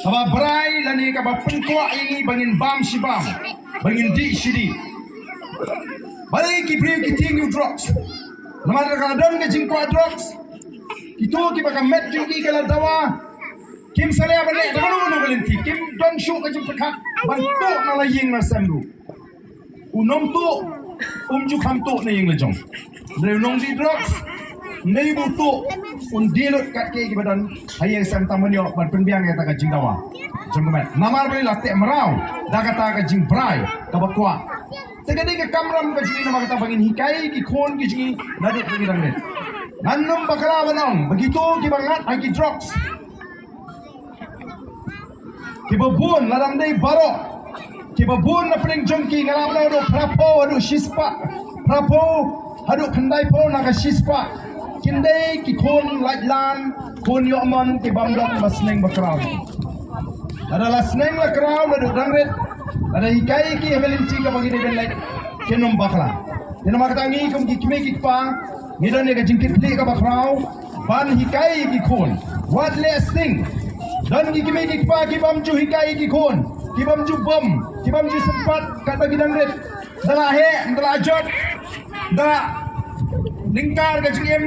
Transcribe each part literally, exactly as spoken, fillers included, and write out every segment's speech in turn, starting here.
Kaba brai lane kaba pynkwah ïa ngi ba ngin bam shi bam, ba ngin dih shi dih. Balei ki briew ki tieng ïa u drugs? Namar ka la don ka jingkwah drugs. Kito kiba ka met jong ki ka la dawa, kim sa leh ban leh da kano kano ka lynti, kim don shuh ka jingpyrkhat ban tuh na la ïing na sem ruh. U nongtuh um ju kham tuh na ïing la jong. Hynrei u nongdih drugs, hynrei u tuh, un dih lut kat kiei kiba don ha ïing sem tang ban ïoh ban pynbiang ïa kata ka jingdawa jong ka met. Namar balei? La teh mraw da kata ka jingbrai kaba kwah. Te ka dei ka kamram ka jong ngi namar kata ba ngin hikai ki khun ki jong ngi naduh ba ki dang rit. Ngan ym bakla ban ong ba kito kiba ngat ha ki drugs, kiba bun, la dang dei baroh, kiba bun na pdeng jong ki, nga la ong naduh phraphew haduh shispah, phraphew haduh khyndaiphew na ka shispah, kin dei ki khun laitlan, khun ïohmon, ki bym don ba sneng ba khraw. Lada la sneng la khraw naduh dang rit, lada hikai ki ha ka lynti kaba ki dei ban leit, kin ym bakla. Te namar kata ngi kum ki kmie ki kpa, ngi don ïa ka jingkitkhlieh kaba khraw ban hikai ki khun. Wat leh sting. Don ki kmie ki kpa ki bym ju hikai ki khun, ki bym ju bom, ki bym ju sympat katba ki dang rit. Da la heh, da la jot, da la lyngkar ka jingim,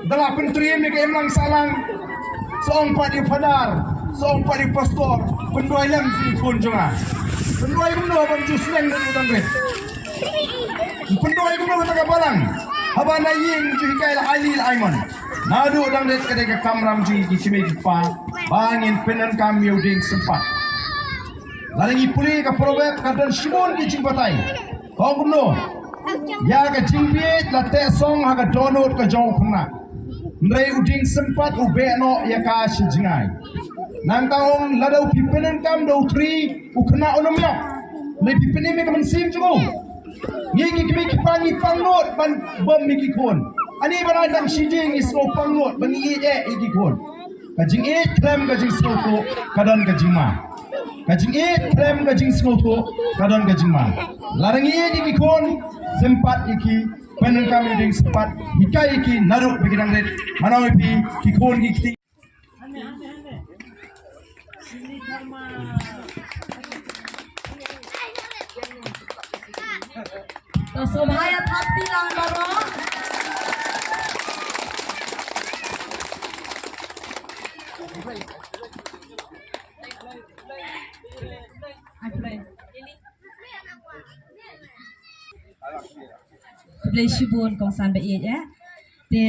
da la pyntriem ïa ka imlang sahlang. Sa ong pat ïa u phadar, sa ong pat ïa u pastor, pynduwai lem ïa ki khun jong nga. Pynduwai kumno bym ju sneng naduh dang rit? Pynduwai kumno kata ka balang haba na ïing ju hikai la aili la aimon? Naduh dang rit ka dei ka kamram jong ngi ki kmie ki kpa ba ngin pyndonkam ïa u dieng sympat. Lada ngi pule ka proverb ka don shibun ki jingbatai. Ka ong kumno? Ïa ka jingbieit la teh song ha ka dohnud ka jong u khynnah, hynrei u dieng sympat u beh noh ïa ka shi jngai. Nangta ong lada u phi pyndonkam da u thri, u khynnah un ym ïap. Hynrei phi pynim ïa ka mynsiem jong u. Ngi ki kmie ki kpa ngi pangnud ban bom ïa ki khun. Ani ban ai tang shi jing ngi sngew pangnud ba ngi ïeit eh ïa ki khun. Ka jingïeit khlem ka jingsngewthuh ka don ka jingma. Ka jingïeit khlem ka jingsngewthuh ka don ka jingma. Lada ngi ïeit ïa ki khun, sympat ïa ki, pyndonkam ïa u dieng sympat, hikai ïa ki naduh ba ki dang rit. Mano ïa phi ki khun ki kti. To sngewbha ïa thap ti lang baroh. Ai, pray. Khublei shibun kongsan ba ïeit eh. Te